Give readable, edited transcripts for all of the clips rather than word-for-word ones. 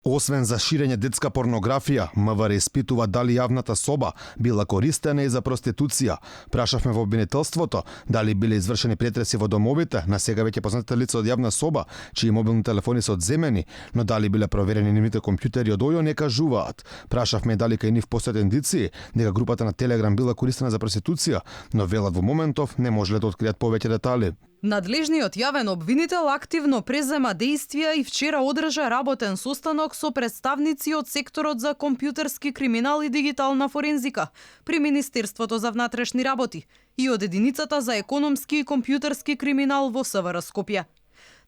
Освен за ширење детска порнографија, МВР испитува дали јавната соба била користена и за проституција. Прашавме во обвинителството дали биле извршени претреси во домовите на сега веќе познатите лица од јавна соба, чии мобилни телефони се одземени, но дали биле проверени нивните компјутери од ОЈО не кажуваат. Прашавме дали кај нив постојат индиции дека групата на Телеграм била користена за проституција, но велат во моментов не можеле да откријат повеќе детали. Надлежниот јавен обвинител активно презема действија и вчера одржа работен состанок со представници од секторот за компјутерски криминал и дигитална форензика при Министерството за внатрешни работи и од единицата за економски и компјутерски криминал во СВР Скопје.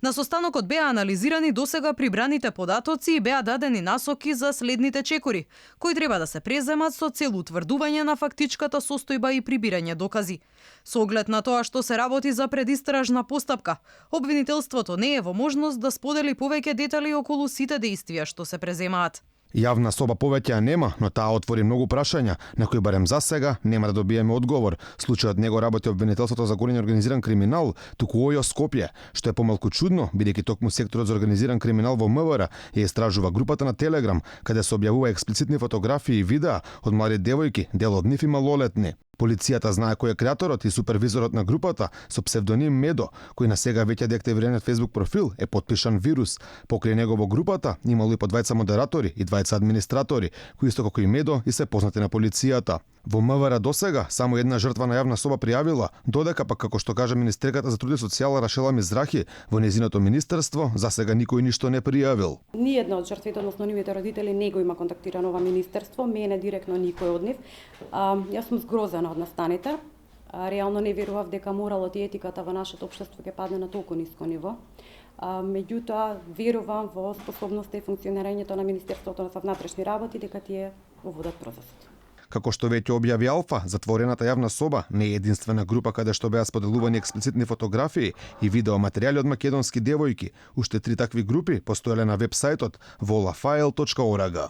На состанокот беа анализирани досега прибраните податоци и беа дадени насоки за следните чекори, кои треба да се преземат со цел утврдување на фактичката состојба и прибирање докази. Со оглед на тоа што се работи за предистражна постапка, обвинителството не е во можност да сподели повеќе детали околу сите действија што се преземаат. Јавна соба повеќе ја нема, но таа отвори многу прашања, на кои барем за сега нема да добиеме одговор. Случајот него работи обвинителството за голем организиран криминал, туку ОЈО Скопје, што е помалку чудно, бидејќи токму секторот за организиран криминал во МВР ја истражува групата на Телеграм, каде се објавува експлицитни фотографии и видеа од млади девојки, дел од нив и малолетни. Полицијата знае кој е креаторот и супервизорот на групата со псевдоним Медо, кој на сега веќе деактивираниот Facebook профил е потпишан вирус. Покрај него во групата имало и по 20 модератори и 20 администратори, кои исто како и Медо и се познати на полицијата. Во МВР досега само една жртва на јавна соба пријавила, додека пак како што каже министерката за труд и социјала Рашела Мизрахи, во нејзиното министерство за сега никој ништо не пријавил. Ни една од жртвите, односно нивните родители, не го има контактирано ова министерство, мене директно никој од нив. Јас сум згрозена од настаните. Реално не верував дека моралот и етиката во нашето општество ќе падне на толку ниско ниво. Меѓутоа, верувам во способноста и функционирањето на Министерството за внатрешни работи дека тие го водат процесот. Како што веќе објави Алфа, затворената јавна соба не е единствена група каде што беа споделувани експлицитни фотографии и видеоматеријали од македонски девојки. Уште 3 такви групи постоеле на веб-сајтот volafile.org.